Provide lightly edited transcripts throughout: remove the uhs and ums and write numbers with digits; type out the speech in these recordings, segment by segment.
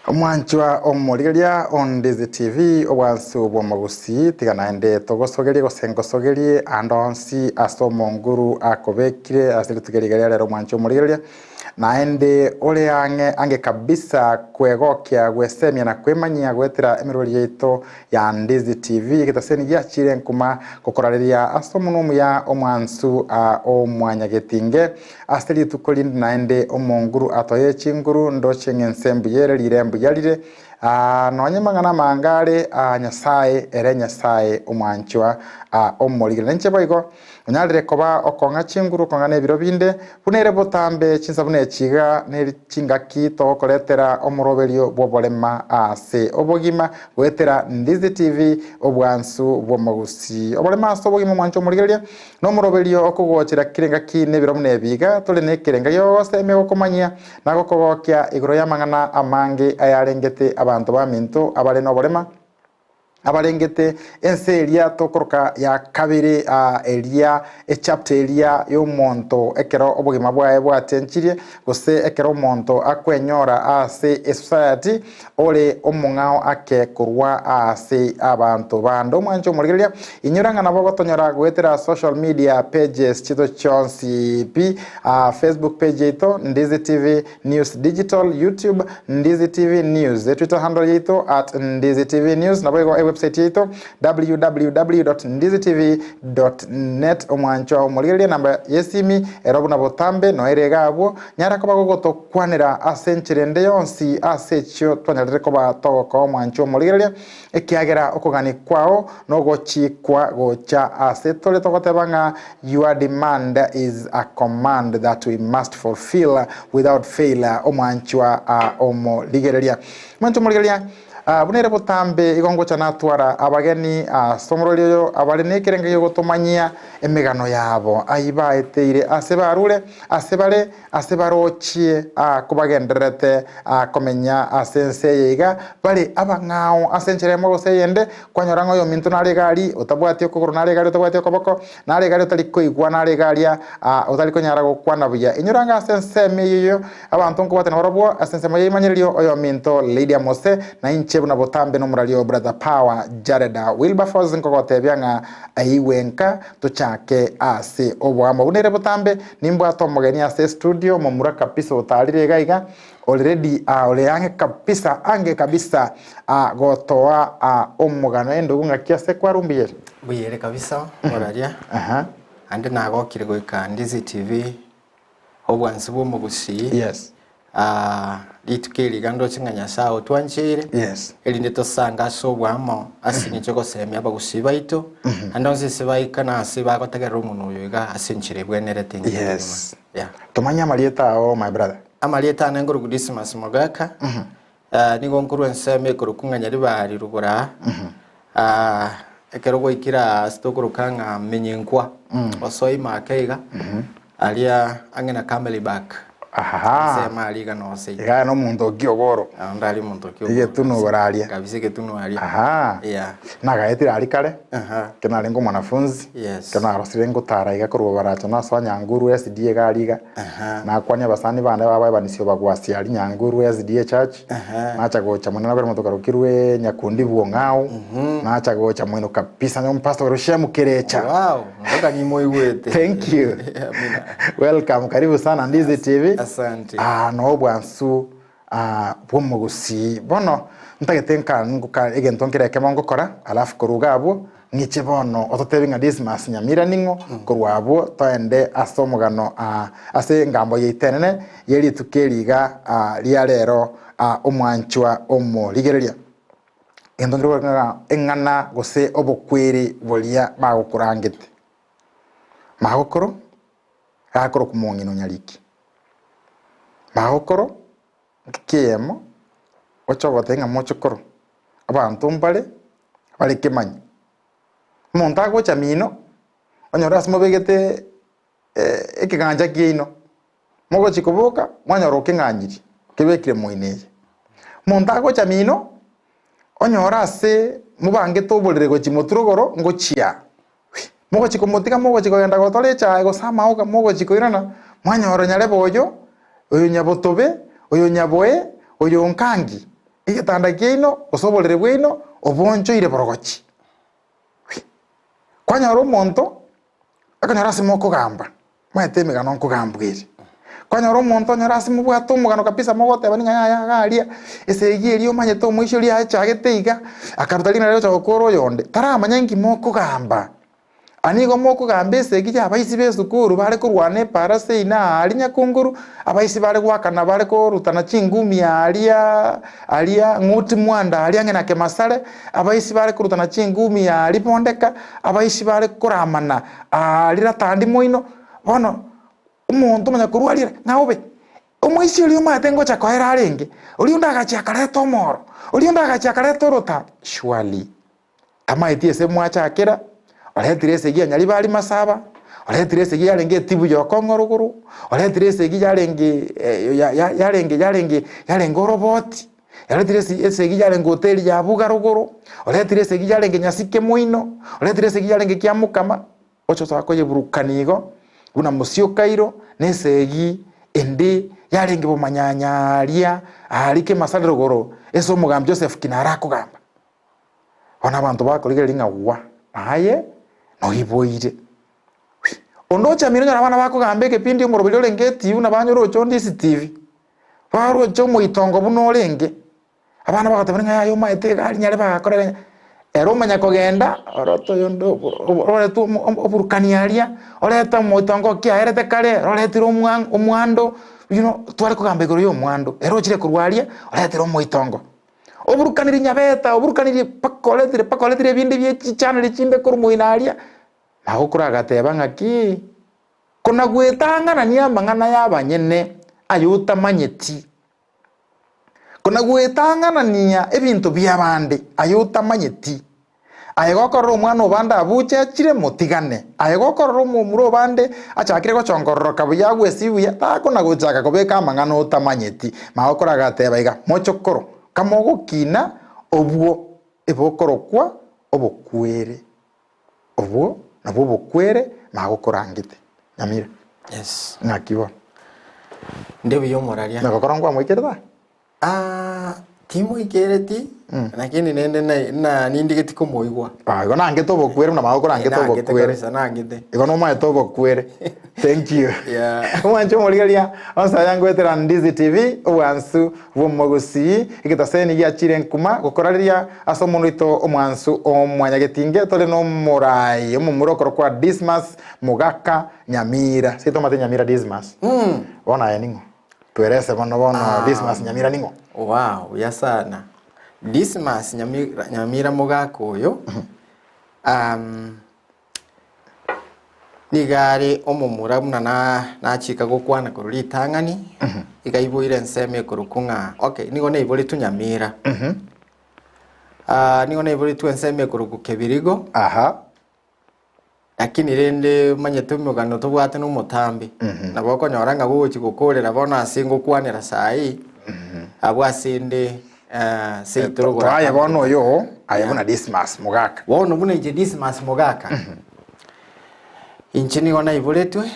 Omwanchwa omorigereria o Ndizi TV, obwansu bw'omogusii, tiga naende togosogerie gose ngosogerie ande onsi ase omonguru akobekire ase rituko eri iga ria rero omwanchwa omorigereria, naende ore ang'e ange kabisa kwegokia gwesemia na kwemanyia goetera emerori yaito ya Ndizi TV, egetaseni giachire nkuma gokorareria ase omonwa omuya omwansu a omwanyagetinge. Ase rituko rinde naende omonguru atoeire chinguru, ndoche ng'a ense mbuya ere, riire mbuya rire, Aa, nonye mang'ana amange are aa Nyasae, ere Nyasae omwanchwa, aa, omorigera. Nainche boigo onyarire koba okong'a chinguru okong'a nebiro binde, buna ere botambe chinsa buna echi iga, ne chingaki togokoretera omoroberio bw'oborema ase obogima goetera Ndizi TV, obwansu bw'omogusii. Oborema ase obogima omwanchwa omorigereria, Nomoroberio okogochera kera engaki nebiro buna ebi iga, tore nekerenga gi'ogosemia gokomanyia na gokogokia igoro y'amang'ana amange ayarengete abanto baminto abare noborema, abarengete ense eria tokoroka ya kabere, eria echapter eria y'omonto ekero obogima bwaye bwachenchirie, gose ekero omonto akwenyora ase esociety ore omong'ao ake korwa ase abanto bande. Omwanche omorigereria, inyora ng'a nabo ogotonyora goetera social media pages chito chionsi pi, Facebook page yaito Ndizi TV News Digital, YouTube Ndizi TV News, Twitter handle yaito at Ndizi TV News, naboigo ewebsite yaito www.ndizitv.net. Omwanchwa omorigereria namba yesimi ero buna botambe noere iga abwo Nyara koba gogotokwanera ase enchera ende yonsi ase echio twanyarire koba togokoa omwancho omorigereria, ekiagera okogania kwao nogochikwa gocha ase tore togoteba ng'a your demand is a command that we must fulfill without fail omwanchwa omorigereria. Omwancho omorigereria, Buna ere botambe igo ngocha natwara abageni ase omorweri oyo abare nekerengo gi'ogotomanyia emegano yabo, ayio baeteire ase barure, ase bare, ase barochie kobagendererete komenya ase ense eye iga, bare abang'ao ase enchera emo gose eyende, kwanyora ng'a oyominto nare iga aria otabwati okogoro, nare iga aria otabwati okoboko, nare iga aria otari koigwa, nare iga aria otari konyara gokwana buya. Inyora ng'a ase ensemo eyio Abanto nkobwatana barobwo ase ensemo y'eimanyererio, oyominto Lydia Mose, na inche buna botambe nomorario Brother Power Jared Wilberforce nkogotebia ng'a aigwe nka tochake ase oboamo buna ere botambe. Nimbwate omogeni ase estudio omomura kabisa otarire iga iga ore ready ore ang'e kabisa ange kabisa gotoa omogano endugu ng'aki ase kwarumbuya ere? Mbuya ere kabisa moraria, ande nagokire goika Ndizi TV. Obwansi bw'omogusii, Yes. ah, rituko eri iga ndoche ng'a Nyasae otwancheire, Yes. erinde tosange ase oboamo ase eng'encho y'ogosemia abagusii baito, naende onsi ase baika na ase bagotegerera omonwa oyo iga ase enchera ebwenerete engiya kegima. Yes. Yeah. Tomanye amarieta ao my brother. Amarieta ane nkorokwa Dismas Mogaka, ah, nigo nkorwa ensemo ekorokwa ng'a Nyaribari Rubura, ah, ekero gwaikire aa ase tokoroka ng'a Menyenkwa, osoe ime ake iga, Aria ang'e na Camelback. Ahaa. Ensemo aria iga nose iga. Iga nomonto o kiogoro. Aho ndari omonto o kiogoro. Egetunu igoro aria. Kabisa egetunu aria. Ahaa. Yeah. Nagaetire aria kare. Aha. Ekero narenge omwanafunzi. Yes. Ekero narosire ngotara iga korwa Baracho nasoa Nyanguru SDA iga aria iga. Aha. Nakwania abasani bande babaebanisio bagwasia aria Nyanguru SDA church. Aha. Nacha gocha mwene nabere omonto okarokirwe Nyakundi Bwong'ao. Nacha gocha mwene kabisa onye omopastor orokirwe Shemu Kerecha. Wow, mpaka nimoigwete. Thank you. Amina. Welcome, karibu sana Ndizi TV. Asante. Ah, no obwansu ah, bw'omogusii. Bono ntagete nka ngoka egento nkere ekemo ngokora, alafu korwa iga abwo ng'iche bono ototebi ng'a Dismas Nyamira ning'o, korwa abwo toende ase omogano ah, ase engambo yaito enene ye rituko eri iga ah, ria rero ah, omwanchwa omorigereria. Egento nkere kore ng'a eng'ana gose obokweri boria bagokorangete. Magokoro, gakorokwa omong'ina onyariki. Magokoro, ngaki eyemo, oche ogotebia ng'a mochokoro, abanto mbare, bare kemanyi. Omonto agocha mino, onyore ase mobegete ekegancha kiaino, mogochia koboka, mwanyora okeng'anyirie, kebekire moino eye. Omonto agocha mino, onyore ase mobangete oborere gochia motwe rogoro, ngochia Mogochia komotiga mogochia kogenda gotora echae gose amaoga mogochia koirana, mwanyora onyarebe oyo, oyo nyabotobe, oyo nyaboe, oyo nkangi. Egetanda kiaino, gose oborere bwaino, obonchoire borogochi. Kwanyora omonto, akonyora ase mokogamba, omanyete emegano nkogambwa ere. Kwanyora omonto onyore ase mobwate omogano kabisa mogoteba ng'a yaya iga aria, esegi eria omanyete omoisia oria achagete iga, akaruta ring'ana riria ogocha gokora oyonde, taramanya nki mokogamba. Aa nigo mokogamba esegi y'abaisi b'esukuru bare korwana epaara seino aaria nyakunguru, abaisi bare goakana bare korutana chingumi aaria aria ng'uti mwanda aaria ang'e na kemasare, abaisi bare korutana chingumi aaria bondeka, abaisi bare koramana aaria ratandi moino. Bono omonto omanya korwa aria ng'a obe omoisia oria omanyete ngocha koera arenge, oria onde agachia akareta omoro, oria onde agachia akareta orotambe, surely. Tamaeti ase mwachakera, oretire esegi ya Nyaribari Masaba, oretire esegi yarenge etibu ya Okong'o rogoro, oretire esegi yarenge yarenge yarenge yarenge oroboti, oretire esegi yarenge hoteli ya Buga rogoro, oretire esegi yarenge Nyasike moino, oretire esegi yarenge Kiamokama, oche osoa koyeburukania igo, buna Mosiokairo, na esegi ende yarenge Bomanyanya aria aria Kemasare rogoro, ase omogambi Joseph Kinara akogamba. Bono abanto bakorigereria ng'a gwa, aye noiboire. Onde ochamire onyore abana bakogamba egepindi omoroberi orenge etibi buna banyora oche onde esitibi, baroche omoitongo buna orenge, abana bagoteba ng'a yaya omaete iga aria nyare bagakora iga, ere omanya kogenda orete oyonde orete oburukani aria, orete omoitongo okiaerete kare, oretire omwando, you know tware kogamba igoro ya omwando, ere ochire korwa aria, oretire omoitongo. Oburukanirie nyabeta, oburukanirie mpaka oretire mpaka oretire ebinde bie chichaneri chimbe korwa moino aria, magokoro agateba ng'aki, kona gwetang'anania amang'ana y'abanyene aye otamanyeti, kona gwetang'anania ebinto bi'abande aye otamanyeti. Aye gokorora omwana obande abuche achire, motigane. Aye gokorora omomura obande achakire gochongororoka buya agwe esibwi buya, takona gochaka kobeka amang'ana otamanyeti. Magokoro agateba iga, Mochokoro, kamogokina obwo ebokorokwa obokwere. Obwo nabwo obokwere magokoro angete. Nyamira. Yes. Ng'aki bono? Nde buya omoraria. Nagokora nkwamoikerete aa? Ah, timoikereti, lakini nende na- na nindigeti komoigwa. Ah, igo nangete obokwere buna magokoro angete Nangete obokwere. kabisa, nangete. Igo nomaete obokwere. Thank you. Yeah. Omwanche omorigereria onsi aya ngoetera Ndizi TV, obwansu bw'omogusii, egetaseni giachire nkuma gokora riria ase omonwa oito omwansu omwanyagetinge tore nomorai omomura okorokwa Dismas Mogaka Nyamira. Seito omate Nyamira Dismas. Bono aye ning'o? Twerese bono bono Dismas Nyamira ning'o? Wow, buya sana. Dismas Nyamira, Nyamira mogaka oyo um, nigo are omomura buna na nachika gokwana korwa ritang'ani iga aiboire ensemo ekorokwa ng'a okay nigo naiboretwe Nyamira Ah, nigo naiboretwe ensemo ekorokwa Kebirigo Aha. Lakini rende omanyete omogano tobwate nomotambe, nabo okonyora ng'a gogochia gokorera bono ase ngokwanera saii, abwo ase inde seito rogoro Aye bono oyo, aye buna Dismas mogaka. Bono buna inche Dismas mogaka, inche nigo naiboretwe,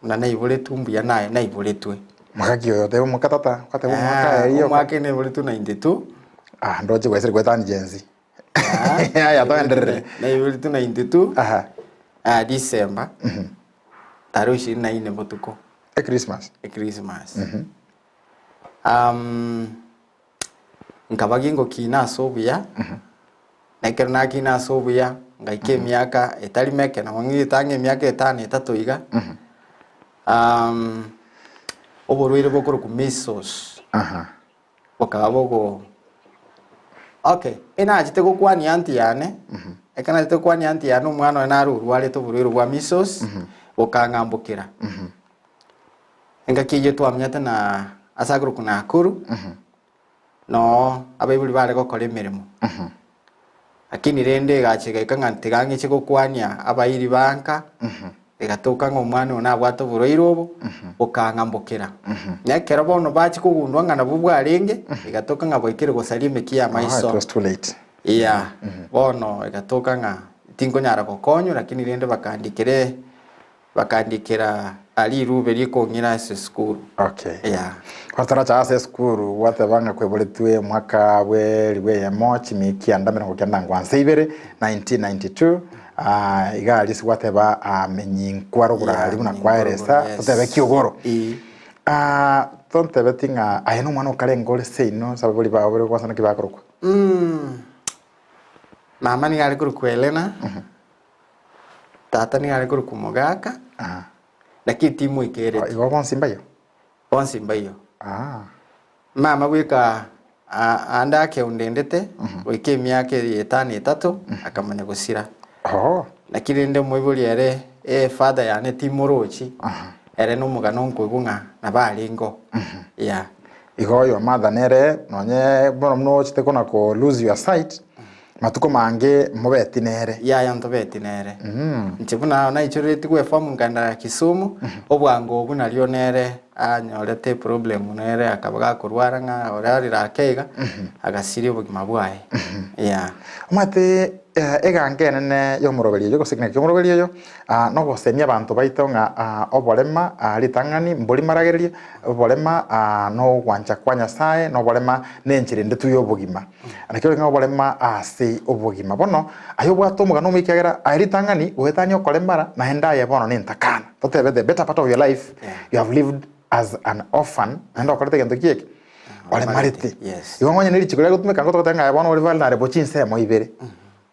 buna naiboretwe mbuya naye naiboretwe. Mogaki oyo otebe omoka tata, ogateba omwaka aye rioka. Omwaka naiboretwe 92. Ah, ndoche gwaisire goetania Gen Z. Yaya toenderere. Naiboretwe 92 Aha. ah, December tarehe ishirini na nne botuko E Christmas. e Christmas. Um, nkaba gingokina ase obuya na ekero nakina ase obuya ngaika emiaka etari meke nabo ng'igete ang'e emiaka etano etato iga um, oborwaire bokorokwa measles Aha. Bokaba bogo Okay, enachete gokwania aunty yane, ekero nachete gokwania aunty yane omwana oye nare orwarete oborwaire bwa measles, bokang'ambokera. Engaki eyio twamenyete na ase akorokwa Nakuru, noo abaibori bare gokora emeremo. Lakini rende egacha egaika ng'a tiga ng'iche gokwania abairi ba nka, egatoka ng'a omwana oyo nabwate oborwaire obo, bokang'ambokera. Na ekero bono bachia kogundua ng'a nabwo bwarenge, egatoka ng'a bwaikire gosaria emekia Ah, y'amaiso. it was too late. Yeah, bono egatoka ng'a tinkonyara gokonywa lakini rende bakandikera. Bakandikera rirube rikong'ira ase esukuru. Okay. Yeah. Kwataracha ase esukuru gwateba ng'a kweboretwe omwaka bwe elifu eyemo chimia kianda merongo kianda ngwansa ibere 1992 ah, iga aria ase gwateba ah, menyinkwa rogoro Yeah, aria buna menyinkwa kwaeresa rogoro, yes. totebe kiogoro Ii. Ah, tontebeti ng'a aye nomwana okarenge ore seino ase abaibori bao bore kwansa naki bakorokwa Mm. Mama nigo are korokwa Elena, tata nigo are korokwa Mogaka, Ah. lakini timoikereti. Igo bonsi mbayo? Bonsi mbaiyo. Ah. Mama goika ande ake ondendete, goika emiaka eye etano etato, akamanya gosira. Oh. Lakini rende omoibori ere, e father yane timorochi, ere nomogano nkoigwa ng'a nabo arenge oo. Yeah. Igo your mother nere nonye bono buna ochete kona ko lose your sight, matuko mange mobeti nere. Yaya ntobeti nere. Inche buna naichoreretigwe eform nkaenda Kisumu, obwango obwo nario nere anyorete eproblem nere akaba gakorwara ng'a orarire ake iga, agasiria obogima bwaye. Yeah. Omanyete eganka enene y'omoroberi oyo gose ekina ki'omoroberi oyo, nogosemia abanto baito ng'a oborema ritang'ani mbori maragererio, oborema nogwancha kwa Nyasaye, na oborema nenchera ende tu y'obogima. Naki ore ng'a oborema ase obogima. Bono aye obwate omogano omuya ekiagera aye ritang'ani goetania okoremara naende aye bono nentakana. Totebe the better part of your life you have lived as an orphan naende okorete egento ki eke? Oremarete. Yes. Igo onye ne richiko riria rigotumeka nigo togoteba ng'a aye bono ore vulnerable chinsemo ibere.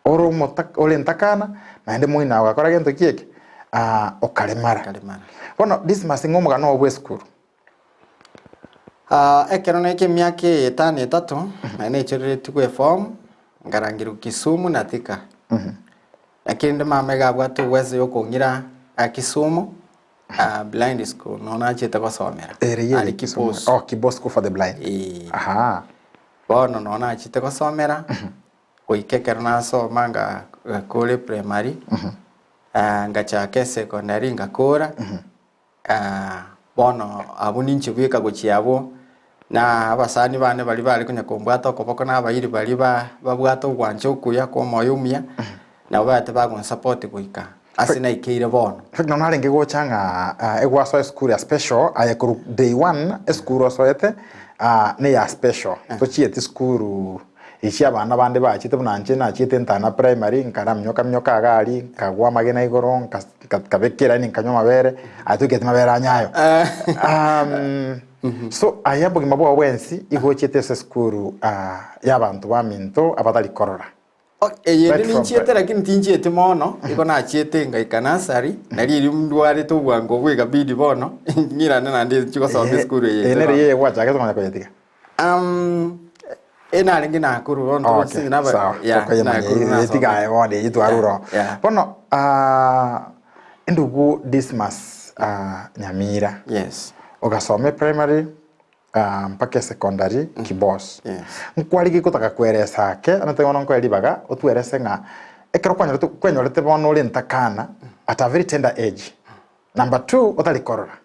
Ore omota ore entakana naende moino agakora gento ki eke? Okaremara. Okaremara. Bono Dismas ng'a omogano oo bwa esukuru. Ekero naika emiaka eye etano etato, naye naichoreretigwe eform, nkarangerigwa Kisumu na Thika. Lakini rende mama iga abwate uwezo ya okong'ira Kisumu, blind school noo nachete gosomera, Ere yere aria Kisumu. Kibos. Oh, Kibos School for the Blind. Eeh. Aha. Bono noo nachete gosomera, goika ekero nasoma nga ngakora eprimary, ngachaka esecondary ngakora. Bono abwo ninche bweka gochia abwo, na abasani bane baria bare konya kombwata okoboko na abairi baria ba babwate ogwancha okuya kwa omoyo omuya, nabo baete bagonsupport goika ase naikeire bono. In fact nonya narenge gocha ng'a egwasoa esukuru ya special aye korwa day one esukuru osoete neya special tochieti sukuru Echi abana bande bachete buna inche nachiete ntana primary, nkaraminyoka minyoka iga aria, nkagwa amagena igoro, nka nkabeka eraini nkanywa amabere, aye toiketi mabere anye ayo. So aye obogima bwao bwensi igo ochiete ase esukuru ya abanto baminto abatari korora. Eye Right ende from ninchiete lakini tinchieti mono, igo nachiete ngaika nursery, nari erio ndwarete obwango obwo ekabidi bono, ng'irane naende nchie gosoma esukuru eye Eye ere nere bono. yeye gwachagete konya koyetiga. Enarenge nakuru bono Okay, tobosini naba sawa. yeah, Tokoyemanya nakuru eye nasomete. tigaye bono eye twarure oo. Yeah. Bono endugu Dismas Nyamira Yes. ogasoma eprimary mpaka esecondary Kibos. Yes. Nkwarigia gotaka kweresa ake onye bono nkoe ribaga otwerese ng'a ekero kwanyorete kwenyorete bono ore ntakana at a very tender age. Number two otari korora.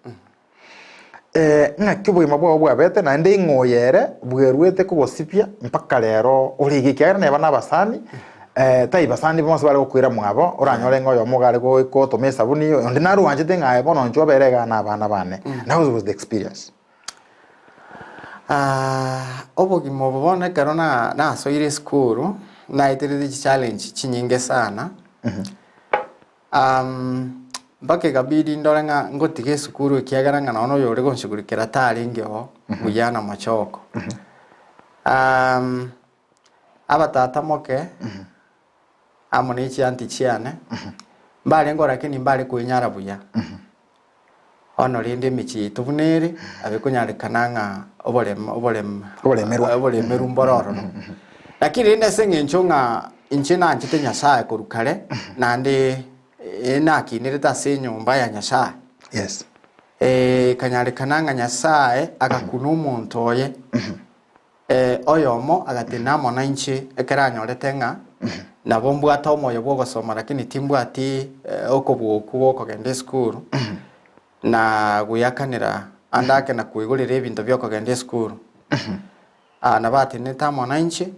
Ng'aki obogima bwao bwabete, naende ing'o oyo ere bweruete kogosibia mpaka rero ore iga, ekiagera neba nabasani, tai basani bonsi bare gokoira mwabo, oranyore ng'a oyomo iga are gotoma esabuni, onde naro oanchete ng'a aye bono inche obere igaa na abana bane. And how was the experience? Obogima obo bono ekero na nasoire esukuru, naeterete chichallenge chinyinge sana. Mpaka ekabidi ndore ng'a ngotiga esukuru ekiagera ng'a nonya oyore gonshughulikera tarenge oo buya na mochoko. Abatata moke amo ne chianti chiane, mbarenge oo lakini mbare koinyara buya. Bono rende emechie yaito buna ere, nabo ekonyarekana ng'a oboremo oborem Oboremerwa. oboremerwa mbore ororo. Lakini rende ase eng'encho ng'a inche nanchete Nyasaye korwa kare, naende nakinerete ase enyomba ya Nyasaye, Yes. ekanyarekana ng'a Nyasaye agakuna omonto oye, Oyomo agatenena amo nainche ekero anyorete ng'a nabo mbwate omoyo bw'ogosoma lakini timbwati okobua okwo gw'okogenda esukuru, na goyakanera ande ake na koigorera ebinto bi'okogenda esukuru. Nabo atenenete amo nainche,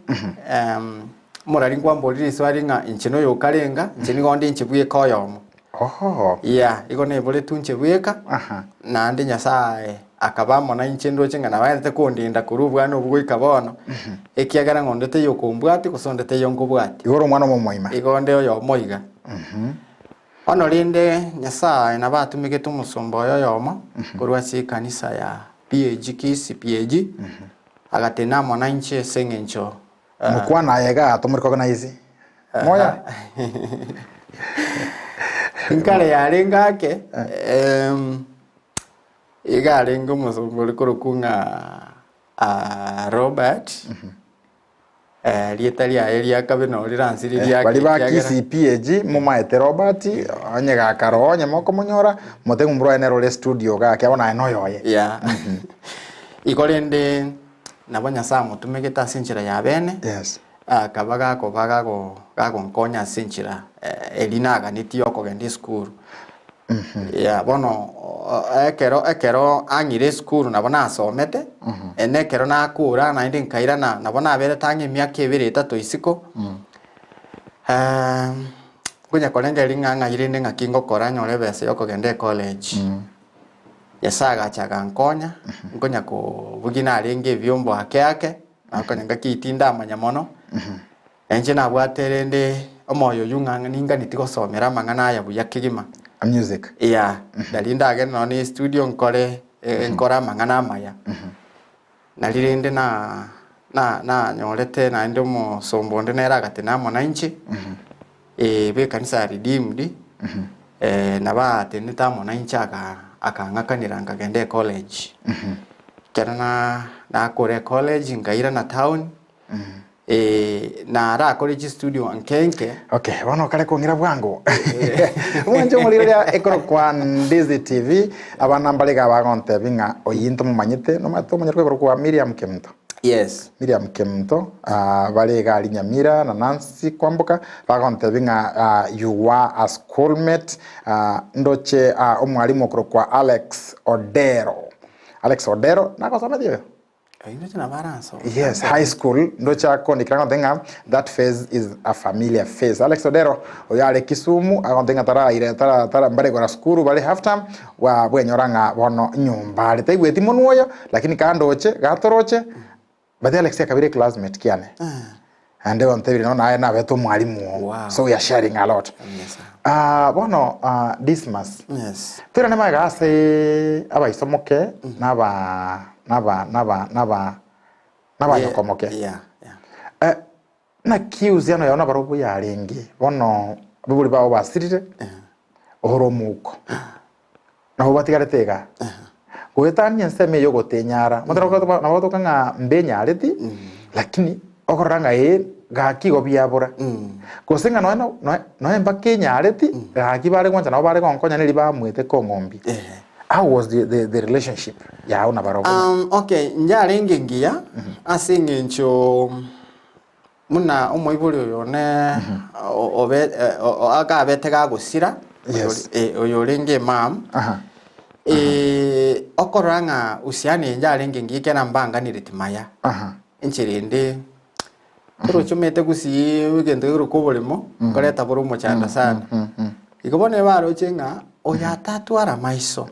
omorari nkwamborire riswali ng'a inche noyokarenga, inche nigo onde inche bweka oyomo. Oho. Yeah, igo naiboretwe inche bweka, Aha. naende Nyasae akaba amo nainche ndoche ng'a nabaete kondinda korwa obwana obwo goika bono, ekiagera ng'a onde taiyo okombwatia gose onde taiyo nkobwatia. Igo ore omwana omomoima. Igo onde oyomo iga. Bono rende Nyasae nabo atumegete omosomba oye oyomo korwa ase ekanisa ya PAG Kisii PAG, agatena amo nainche ase eng'encho Mokwana aye igaa tomo recognize. Moya. Nkare yarenge ake, em, iga arenge omosomba ore korokwa ng'a ah, Robert, eh, rieta riaye ria kabe noo riransirie riake Bari ba ekiagera- Kisii PAG momaete Robert onye gakaro onye mokomonyora motebe ng'o mborwaye nere ore studio gaki abwo naye noyoye. Yeah. Igo rende nabo Nyasae amotumegete ase enchera ya bene, Yes. akaba gakoba gago gagonkonya ase enchera eria naganetie okogenda esukuru. Yeah, bono ekero ekero ang'ire esukuru nabo nasomete, na ekero nakora naende nkairana nabo naberete ang'e emiaka ebere etato isiko, nkonya korengereria ng'a ng'ai rende ng'aki ngokora nyore ebesa ya okogenda ecollege. Nyasae agacha agankonya, nkonya kobugia narenge ebiombo ake ake, nakonya ngaki tindamanya mono, na inche nabwate rende omoyo oyio ng'a ninganeti gosomera amang'ana aya buya kegima. Music. Yeah, nari ndagende nonye na estudio nkore nkore amang'ana amaya. Nari rende na na nanyorete naende omosomba onde nere agatena amo nainche, bw'ekanisa ya Redeemed, nabo atenete amo nainche aka akang'akanera nkagenda ecollege. Ekero na nakora ecollege nkairana town, narakore chistudio nke nke. Okay, bono okare kong'ira bwango. Omwanche omorigereria ekorokwa Ndizi TV, abana mbare iga bagontebi ng'a oyinto momanyete, nomanyete omonyerwa ekorokwa Miriam Kemunto. Yes. Miriam Kemunto, ah, bare iga aria Nyamira na Nancy Kwamboka, bagontebi ng'a ah, you were a schoolmate, ah, ndoche ah, omwalimu okorokwa Alex Odero. Alex Odero, nagosometie oyo? Oyio nabo aransome. Yes, high school ndoche akondikera agonte ng'a that face is a familiar face. Alex Odero oyo are Kisumu agonte ng'a taraire tara tara mbare gora sukuru bare half term bwa bwenyora ng'a bono nyomba are taigweti monwe oyo lakini kandoche gatoroche but Alex akabire classmate kiane. Naende gontebirie nonya naye nabete omwalimu oo. Wow. So we are sharing a lot. Yes, sir. Ah, bono ah, Dismas Yes. Toirane magega ase abaisomoke naba naba naba naba nabanyokomoke. Yeah, yeah. Eh, naki uhusiano yao nabarobwo yarenge bono ababori bao basirire ore omouko nabo batigarete iga goetania ensemo eye ogotenyara nabo gotoka ng'a mbenyareti lakini okorora ng'a ee gaki igo biabora gose ng'a nonya nonya nonya mpaka enyareti gaki bare gwancha nabo bare gonkonya neri bamoete kong'ombia how was the, the, the relationship yao nabarobwo? Okay, njarenge engiya ase eng'encho Buna omoibori oyo one obe akabete gagosira, Yes. oyo orenge imam, Aha. okorora ng'a uhusiano eye yarenge engiya ekiagera mbanganireti maya. Aha. Enchera ende, toroche omanyete gusii egento gekorokwa oboremo, nkoreta bore omochando sana. Igo bono ebaroche ng'a oyo atatwara maiso,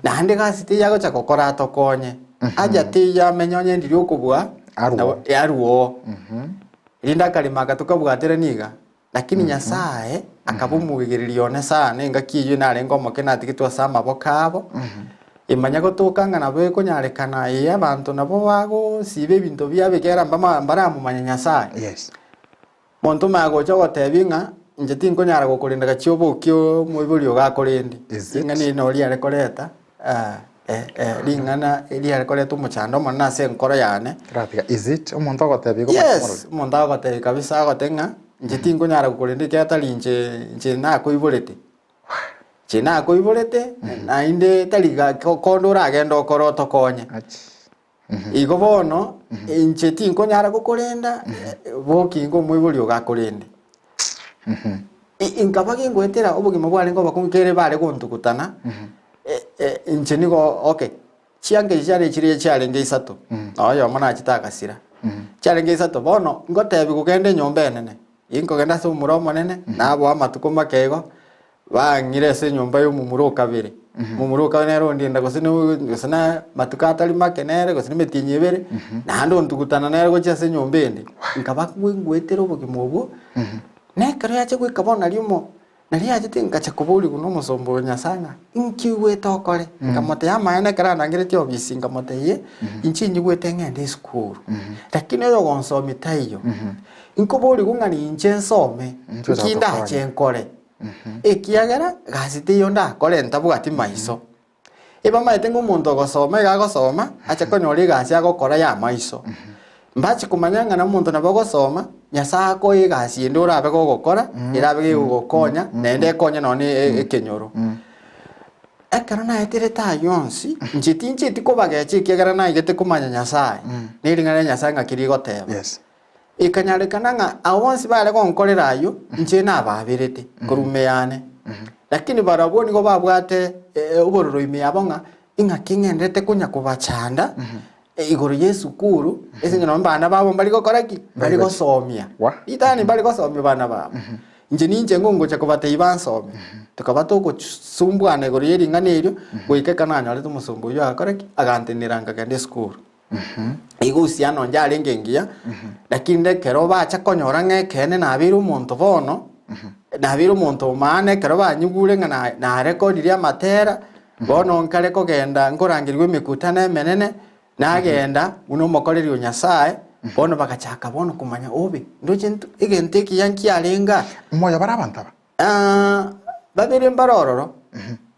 naende gasi teiyo agocha gokora atokonye, aja teiyo amenye onye ndiri okobua Arwo. nabo arwo. Rinde akarema aka tokabwaterania iga, lakini Nyasaye akaba omoigereria one sana engaki eyio narenge omoke natigetwe ase amaboko abo, emanya gotoka ng'a nabo ekonyarekana eye abanto nabo bagosiba ebinto biabo ekiagera mbama mbaramomanya Nyasaye. Yes. Monto omanye gocha ogotebia ng'a inche tinkonyara gokorenda gachia obokie omoibori ogo akorende. Is it? Ring'ana eri nabo riare koreta ring'ana riare koreta omochando omonene ase enkoro yane. Ratiga, is it? Omonto ogotebia igo omanyete Yes, morori? omonto agotebia kabisa agotebia ng'a inche tinkonyara gokorenda ekiagera tari inche inche nakoiborete. Inche nakoiborete naende tari ga konde oragende okore otokonye. Achi. Igo bono, inche tinkonyara gokorenda, bokinga omoibori ogo akorende. Inkaba gingoetera obogima bwarenge obokong'u kere bare gontugutana, inche nigo okay, chianga echi chiare chiria chiarenge isato, na oyomo nachete agasira. Chiarenge isato, bono ngotebiwa genda enyomba enene, inkogenda ase omura omonene, naboa amatuko make igo. Bang'ire ase enyomba y'omomura o kabere. Omomura o kabere nere ondenda gose ne gose na matuko atari make nere gose na emetienyi ebere, naende ontugutana nere gochia ase enyomba ende. Nkaba ngwetera obogima obwo, na ekero yacha goika bono nario omo nario yachete nkacha koborigwa na omosomba oyo Nyasaye ng'a inki oigwete okore? Nkamotebia amaene ekero andangeretie ofisi nkamotebia, inche nyigwete ng'ende esukuru, lakini oyogonsomia taiyo, nkoborigwa ng'a ninche nsome, Inche nki otagokonya. ndache nkore? Ekiagera gasi teiyo ndakore ntabwati maiso. Ebamaete ng'a omonto ogosoma iga agosoma, ache konyora egasi agokora ya amaiso. Mbache komanya ng'a na omonto nabo ogosoma, Nyasae akoe egasi ende orabe gogokora, erabe gegogokonya, naende ekonye nonye na ekenyoro. Ekero naeterete ayio onsi, inche tincheti kobagecha ekiagera naigete komanya Nyasae, na ering'ana ria Nyasae ng'aki rigoteba. Yes. Ekanyarekana ng'a abwo bonsi baare gonkorera ayio, inche nababerete korwa ime yane. Lakini barabwo nigo babwate obororo ime yabo ng'a ing'aki ng'enderete konya kobachanda igoro y'esukuru, ase eng'encho nonye bana babo mbari gokora ki? Mbari gosomia. Wa. Ritang'ani mbari gosomia bana babo. Inche ninche ngongocha kobatebia bansomie. Tokaba togosumbwana igoro ye ring'ana erio, goika ekero nanyorete omosomba oyio agakora ki? Agantenera nkagenda esukuru. Igo uhusiano onde arenge engiya, lakini ekero bacha konyora ng'a ekeene nabeire omonto bono, nabeire omonto o maana ekero banyigure ng'a na- narekodirie amatera, bono nkare kogenda nkorangerigwa emekutano emenene, nagenda buna omokoreri o Nyasaye, bono bagachaka bono komanya obe, ndoche nto egento ekiya nkiarenge aa. Moyo bare abanto aba? Babere mbare ororo,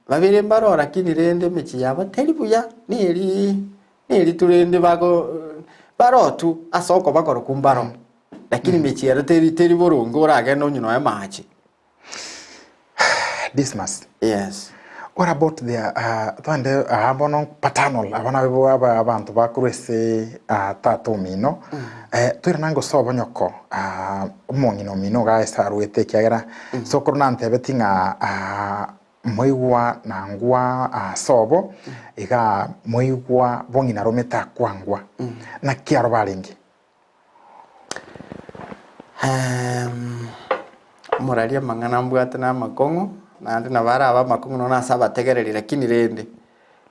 babere mbare ororo lakini rende emechie yabo teri buya, neri neritu rende bago baroo tu ase okoba korokwo mbaro, lakini emechie ero teri teri boronge oragende onywe nonya amache. Dismas, Yes. what about their uh, twande aa bono paternal aba nabo aba abanto bakorwa ase ah, tata omino eh, toirana ngose obonyoko ah, omong'ina omino iga ase arwete ekiagera sokoro nantebeti ng'a ah, moigwa nangwa ase obo iga moigwa bong'ina rome takwangwa naki aro barenge? Omoraria amang'ana mbwate na amakong'u, naende nabo arabe amakong'u nonya ase abategereri lakini rende,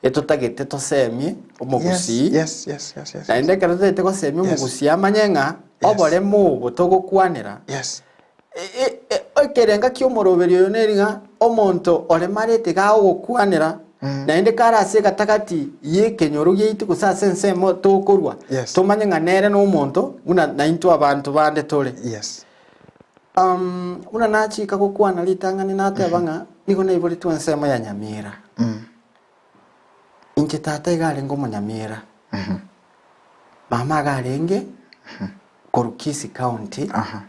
etotagete tosemie omogusii, Yes, yes, yes, yes, naende ekero totagete gosemia Yes. omogusii amanye ng'a Yes. oboremo obo togokwanera, yes. Ekerenga ki'omoroberi oyo neri ng'a omonto oremarete iga agogokwanera, naende kare ase egatagati y'ekenyoro giaito gose ase ensemo tokorwa, Yes. tomanye ng'a nere nomonto buna naintwe abanto bande tore. Yes. Buna nachika gokwana ritang'ani nateba ng'a nigo naiboretwe ensemo ya Nyamira. Inche tata iga arenge omonyamira, mama iga arenge korwa Kisii County, Aha.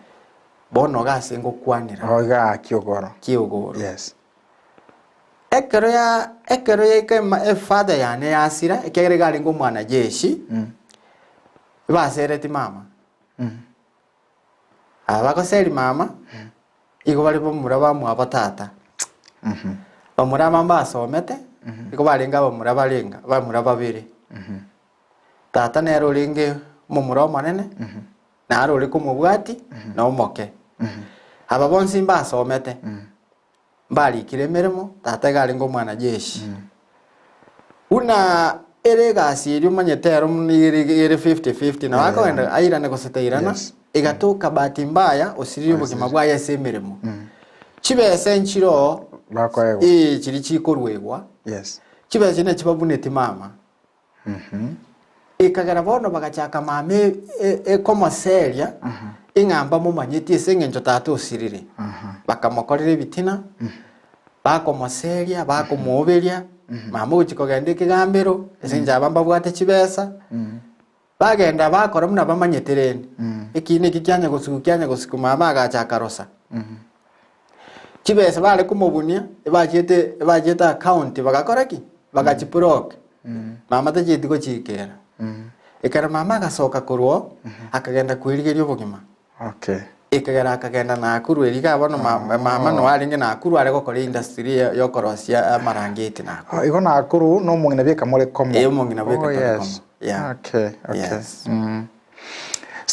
bono iga ase ngokwanera Oh, iga Kiogoro. Kiogoro. Yes. Ekero ya ekero yaika ema efather yane yasira, ekiagera iga arenge omwanajeshi, ebasereti mama. Aba bagoseri mama, igo bare bamura bamwabo tata. Bamura aba mbasomete, igo barenge abamura barenga, abamura babere. Tata nere orenge omomura omonene, naro ore komobwati, na omoke. Aba bonsi mbasomete, mbarikire emeremo, tata iga arenge omwanajeshi. Buna ere egasi eria omanyete ero buna ere ere 50-50 nabo akogenda airane gose tairana, Yes. egatoka bahati mbaya osiririe obogima bwaye ase emeremo. Chibesa nchire oo, Bakoegwa. eh, chiria chikoruegwa, Yes. chibesa chiria nachibabuneti mama. Ekagera bono bagachaka mama e- e- ekomoseria, ing'a mbamomanyeti ase eng'encho tata osirire. Bakamokorera ebitina, bakomoseria, bakomooberia, mama ogochia kogenda ekegambero, ase eng'encho aba mbabwate chibesa, bagenda bakora buna bamanyete rende. Ekina eki kianya gosuku kianya gosuku mama agacha akarosa. Chibesa bare komobunia, ebachiete ebachiete account bagakora ki? Bagachiblock. Mama tachieti gochiikera. Ekero mama agasoka korwa oo, akagenda kwerigeria obogima. Okay. Ekagera akagenda Nakuru eria iga bono ma- mama noo arenge Nakuru are gokora industry ya yokorosia amarangeti Nakuru. Oh, igo Nakuru na omong'ina bweka more komo. Eh, omong'ina bweka Oh, tore yes. komo. Yeah. Okay, okay. Yes. Mm.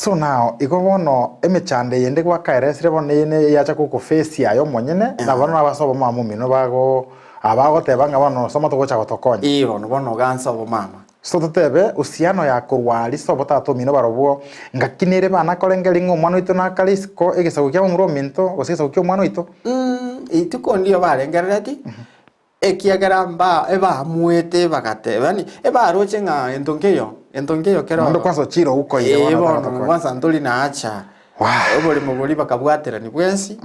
So now, igo bono emechando eyende gwakaeresire bono eye ne yacha gokoface aye omonyene, na bono nabase obomama omino bago abagoteba ng'a bono soma togocha gotokonya. Ee bono bono ogansa obomama. So totebe uhusiano ya korwa aria sobo tata omino barobwo, ngaki nere bana korengereria ng'a omwana oito nakare isiko egesaku kia momura ominto gose egesaku kia omwana oito. Rituko ndiyo barengerereti, ekiagera mba ebaamuete bagateba yaani ebaroche ng'a gento nkeiyo, gento nkeiyo kero Naende kwanza ochire oukoire Ee bono bono otagotokora. kwanza ntori naacha, Wah. oboremo boria bakabwaterania bwensi,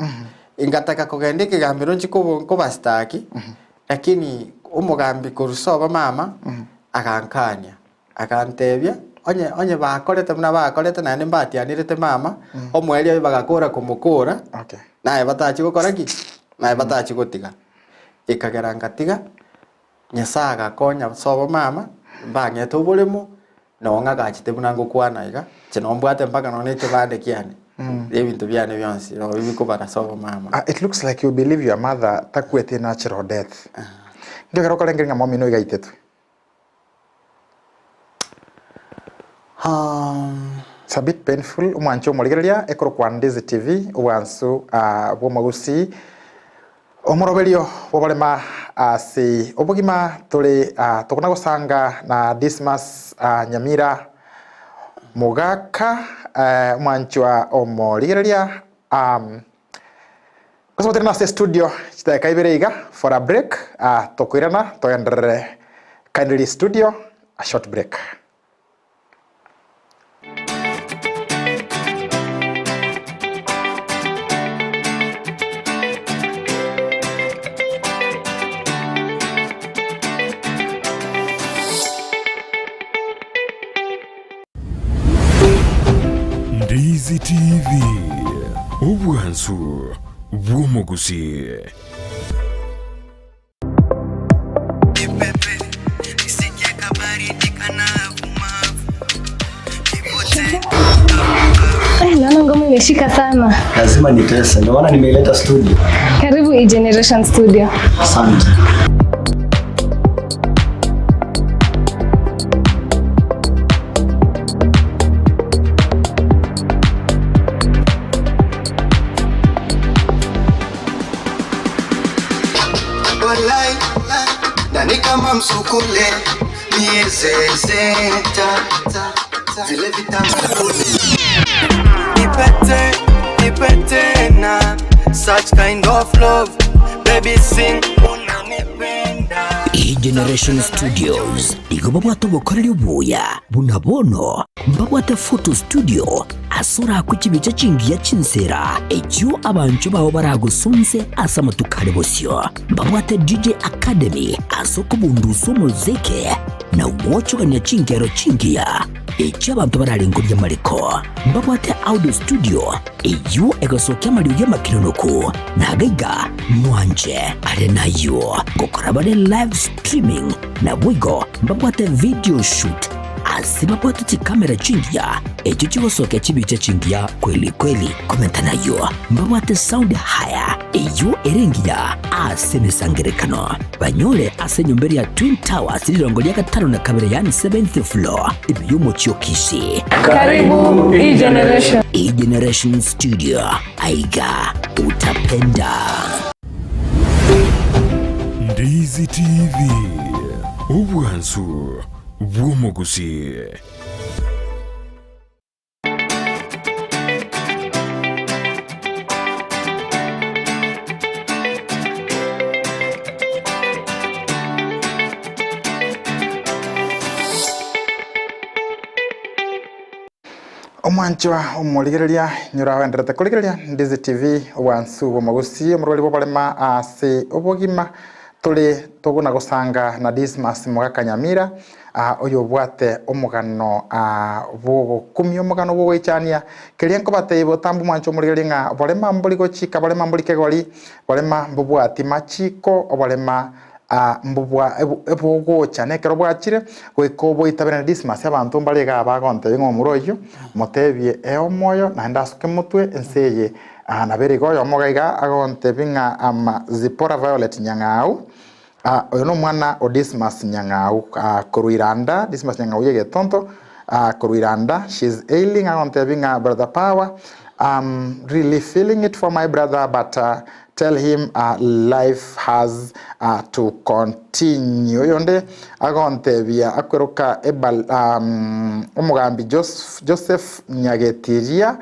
ngataka kogenda ekegambero nchi kobo nkobastaki, Lakini omogambi korwa sobo mama agankania, agantebia, onye onye bakorete buna bakorete naende mbatianerete mama, omoerio oye bagakora komokora, Okay. naye batachi gokora ki? Naye batachi gotiga. Ekagera ngatiga, Nyasae agakonya sobo mama, mbang'ete oboremo, noo ng'agachete buna ngokwana iga, inche nombwate mpaka nonye na ekebande kiane, na ebinto biane bionsi nabo bikobara sobo mama. Ah, it looks like you believe your mother takwete natural death. Nki ekero okorengereria ng'a momino iga aitetwe? It's a bit painful omwanche omorigereria ekorokwa Ndizi TV obwansu ah, bw'omogusii Omoroberio bw'oborema ase obogima tore tokona gosanga na Dismas Nyamira Mogaka omwanchwa omorigereria gose tore nase estudio chidakika ibere iga for a break tokoirana togenderere kindly studio a short break. Ndizi TV, obwansu bw'omogusii. Eh, naona ngoma imeshika sana. Lazima nitese, ndio maana nimeileta studio. Karibu E-Generation Studio. Asante. Walai, nani kama msukule miezezeta vile vitamu nipete nipete na such kind of love baby sing unanipenda E-Generation Studios nigo babwate obokoreri obuya buna bono mbabwate photo studio Ase orakwe chibicha chingiya chinsera, echio abanchwa bao baragosonse ase amatuko are bosio. Mbabwate DJ Academy ase okobundusa omozeke na gwochogania chingero chingiya echio abanto bararengorie amariko. Mbabwate Audio Studio eyio egosokia amariogi amakenonoku na agaiga mwanche are nayio gokora bare live streaming naboigo mbabwate video shoot Ase babwate chikamera chingiya, echio chigosokia chibicha chingiya kweli kweli. Komenta nayio, mbabwate sound haya eyio ere engiya ase emesangerekano. Banyore ase enyomba eria ya Twin Towers rirongo ria gatano na kabere yaani seventh floor ime y'omochie o Kisii. Karibu E-Generation. E-Generation Studio, aiga utapenda. Ndizi TV, obwansu bw'omogusii. Omwanchwa omorigereria nyora oenderete korigereria Ndizi TV obwansu bw'omogusii omorwari bw'oborema ase obogima Tore togona gosanga na Dismas mogaka Nyamira, oyobwate omogano bw'ogokumia, omogano bw'ogoichania. Keria nkobatebia botambe omwancho omorigereria ng'a borema mbori gochika, borema mbori kegori, borema mbobwati machiko, oborema mbobwa ebogocha nekero bwachire goika oboitabere na Dismas. Abanto mbare igaa bagontebia ng'a omura oyio motebie ee omoyo naende asuke motwe ense eye. Aa nabo iga oyomo iga iga agontebia ng'a ama Zipporah Violet Nyang'au, aa oyo nomwana o Dismas Nyang'au aa korwa Iranda, Dismas Nyang'au y'egetonto, Korwa Iranda, she's ailing, agontebia ng'a brother Power, I'm really feeling it for my brother but tell him life has to continue. Oyonde agontebia akweroka ebal omogambi Joseph Nyagetiria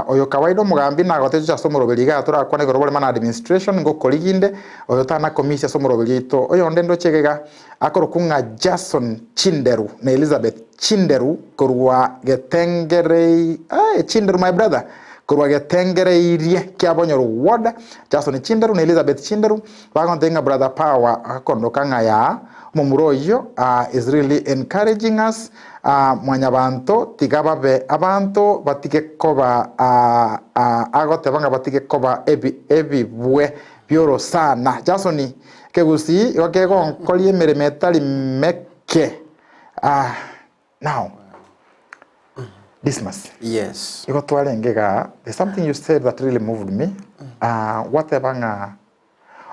oyo kawaida omogambi nagoteche ase omoroberi igaa torakwane igoro borema na administration ngokoriginde oyo tana komisia ase omoroberi oito. Oyonde ndoche iga iga Akorokwa ng'a Jason Chinderu na Elizabeth Chinderu korwa Getengerei eh, Chinderu my brother korwa Getengereirie kia Bonyoro Ward. Jason Chinderu na Elizabeth Chinderu bagontebia ng'a brother Power akondoka ng'a yaa omomura oyio ah, is really encouraging us ah, mwanyabanto tiga babe abanto batige koba ah, ah, agoteba ng'a batige koba ebi ebibwe bi'orosana. Jason Ekegusii igo kegonkoria emeremo etari meke. Ah, now, Dismas, Yes. igo twarenge igaa, there's something you said that really moved me. Ah, gwateba ng'a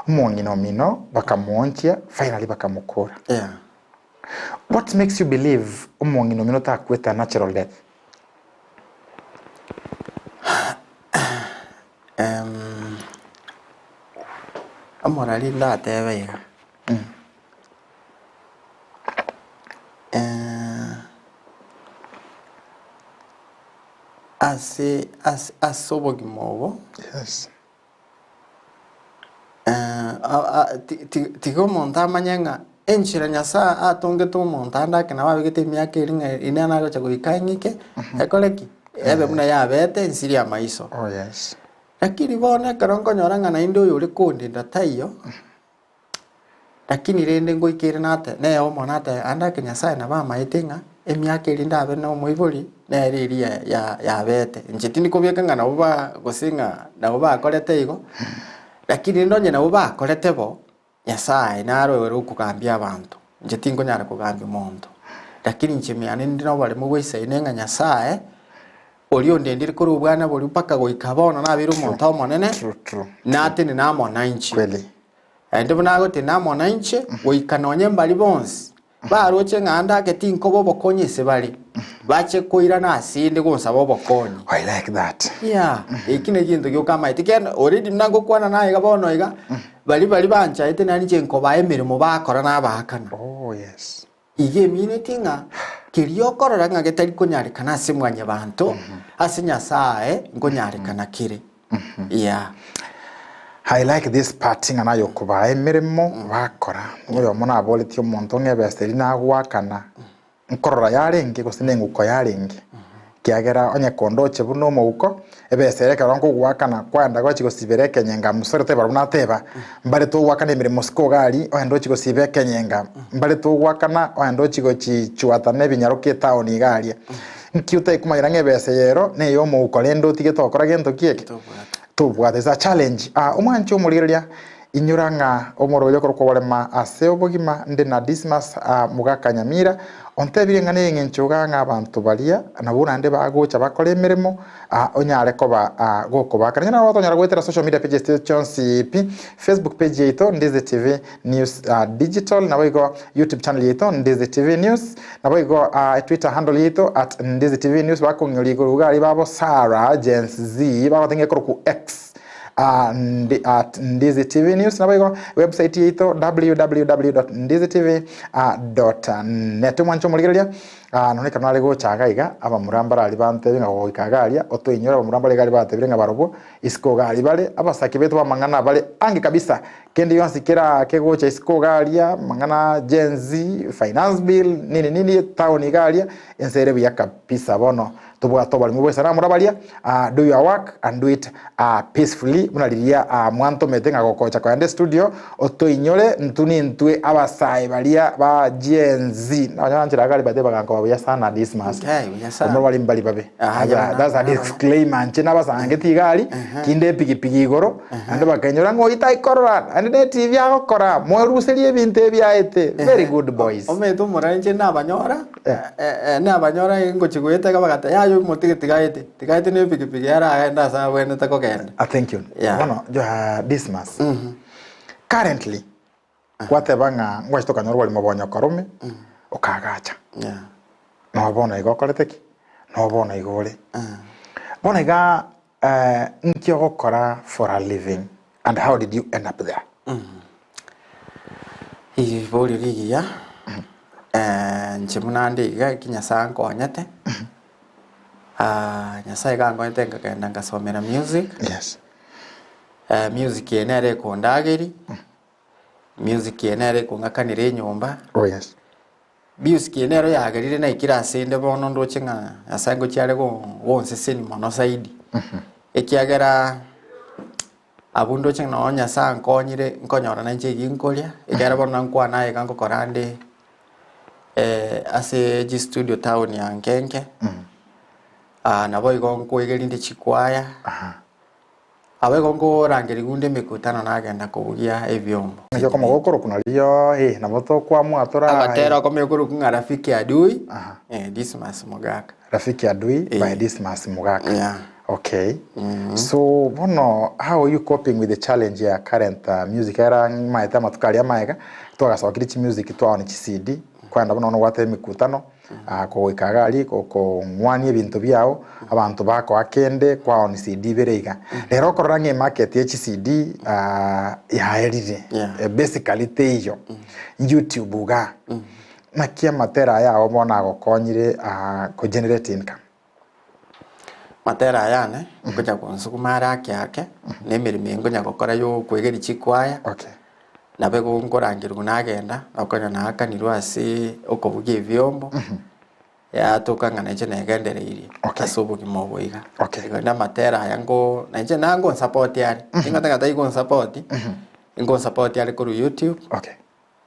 omong'ina omino bakamoonchia, finally bakamokora. Yeah. What makes you believe omong'ina omino takwete a natural death? Omorari ndatebe iga, ase ase ase obogima obo, Yes. tiga omonto amanye ng'a enchera Nyasaye atongete omonto ande ake nabo abegete emiaka eria ng'a ere nagocha goika ang'ike, ekore ki? Ebe buna yabete ensiri y'amaiso. Oh yes. Lakini bono ekero nkonyora ng'a naende oyo ore kondenda taiyo, lakini rende ngoika ere nate neye omono atebe ande ake Nyasaye nabo amaete ng'a emiaka eria ndabe na omoibori nere eria ya ya yabete. Inche tindi kobeka ng'a nabo ba gose ng'a nabo bakorete igo, lakini rende onye nabo bakorete bo, Nyasaye naro ore okogambia abanto, inche tinkonyara kogambia omonto. Lakini inche ime yane ninde noboremu bwaisaine ng'a Nyasaye, oria ondendire korwa obwana boria mpaka goika bono nabeire omonto omonene, True, true. natenene amo nainche. Kweli. Naende buna agotenena amo nainche, goika nonye mbaria bonsi baroche ng'a ande ake tinkoba obokonyi ase bare, bache koirana asende gonsaba obokonyi. I like that. Yeah, eki negento gioka amaete kende already buna ngokwana naye iga bono iga, baria baria banchaete nari inche nkobaa emeremo bakora nabaakana. Oh yes. Iga emineti ng'a keria okorora ng'a getari konyarekana ase mwanyabanto, ase Nyasae nkonyarekana kere. Yeah. I like this part ng'a naye okobaa emeremo bakora. Oyomo naboretie omonto ng'a ebesa eria nagoakana nkorora yarenge gose neng'uko yarenge. Ekiagera onye kondoche buna omouko, ebesa ere ekero nkogoakana kwaenda gochi gosibera ekenyenga mosore teba buna ateba, mbare togoakana emeremo siko iga aria, oende ochi gosiba ekenyenga, mbare togoakana oende ochi gochichuata na ebinyaroka etown iga aria. Nki otaikumanyera ng'a ebesa eye ero neye omouko rende otige tokora gento ki eke? Tobwate. It's a challenge. Ah, omwanche omorigereria, inyora ng'a omorweri okorokwa oborema ase obogima nde na Dismas ah, mogaka Nyamira, ontebirie ng'a neng'encho iga ng'a abanto baria nabwo naende bagocha bakore emeremo ah, onyare koba ah, gokobakana. Onye nabo tonyara goetera social media pages chiaito chionsi pi, Facebook page yaito Ndizi TV News ah, Digital, naboigo YouTube channel yaito Ndizi TV News, naboigo ah, Twitter handle yaito at Ndizi TV News, bakong'ioria igoro iga aria babo Sarah Jens Z, bagoteng'e korokwa X ah, ndi, at Ndizi TV News, naboigo website yaito www.ndizitv.net. Omwanche omorigereria ah, nonye ekero nare gocha iga iga, abamura mbarari bantebie ng'a goika iga aria, otoinyore abamura mbare iga aria batebire ng'a barobwo isiko iga aria bare, abasake baito b'amang'ana bare ange kabisa, Kende gionsi kera kegocha isiko iga aria, amang'ana Gen Z, finance bill, nini nini, etown iga aria, ense ere buya kabisa bono tobwate oboremu bwa esanamu mura baria, do your work and do it peacefully buna riria mwantomete ng'a gokocha kogenda estudio otoinyore intwe nintwe abasae baria ba Gen Z. Nonya banchera iga aria by the way bagankoba buya sana Dismas. Okay, buya sana. Omoro bari mbari babe. Ah, That's a, that's a disclaimer inche nabasangeti iga aria, kinde epigipigi igoro, Naende bakainyora ng'a oyio taikorora, naende ne TV agokora, mweruserie ebinto ebi aete. Very good boys. Omanyete omorero inche nabanyora, nabanyora ngochia goeta iga bagateba yaya omotige tiga aete, tiga aete na epikipiki ere agende ase abwenerete kogenda. Ah, thank you. Yeah. Bono, Dismas, currently, gwateba ng'a ngwachete okanyora oborimo bwa nyokorome, okaagacha. Yeah. No bono iga okorete ki? No bono iga ore. Bono iga nki ogokora for a living and how did you end up there? Riborio rigiya, inche buna nde iga eki Nyasae ankonyete, Nyasae iga ankonyete nkagenda nkasomera music, Yes. Music eye nere ekondageria, music eye nere ekong'akanera enyomba. Oh yes. Music eye nero yagerire naikire ase inde bono ndoche ng'a Nyasae ngochia are gonsesenia mono zaidi. Ekiagera abwo ndoche ng'a nonye Nyasae ankonyire nkonyora nainche eki nkoria, ekiagera bono nankwana aye iga ngokora nde ase chistudio town ya Nkenke, naboigo nkoegerinde chikwaya. Aba igo nkorangerigwa inde emekutano nagenda kobugia ebiombo. Naki okomoga okorokwa nario eh, nabo tokwamua tora Agatera okomoga okorokwa ng'a Rafiki Adui, Aha. eh, Dismas Mogaka. Rafiki Adui Eh. by Dismas Mogaka. Yeah. Okay. So bono how are you coping with the challenge ya current music era maete amatuko aria amaega twagasokire chimusic twaoni chi CD kwenda bono nogwate emekutano Kogoika iga aria okong'wania ebinto biao, abanto bakoa kende kwaoni CD ibere iga. Rero okorora ng'a emarket ye chiCD yaerire, Yeah. basically teiyo, YouTube igaa, naki amatera aya ao bono agokonyire ko generate income? Matera aya ane, ngocha gonsukuma are ake ake, na emeremo eye ngonya gokora ya okoegeria chikwaya. Okay. Nabo igo nkorangerigwa nagenda, nokonya naakanirwe ase okobugia ebiombo, yatoka ng'a nainche negendereirie Okay. ase obogima obo iga. Okay. Igo na amatera aya nko nainche nangonsapoti are, tingoteba ng'a taigonsapoti, ngonsapoti are korwa YouTube. Okay.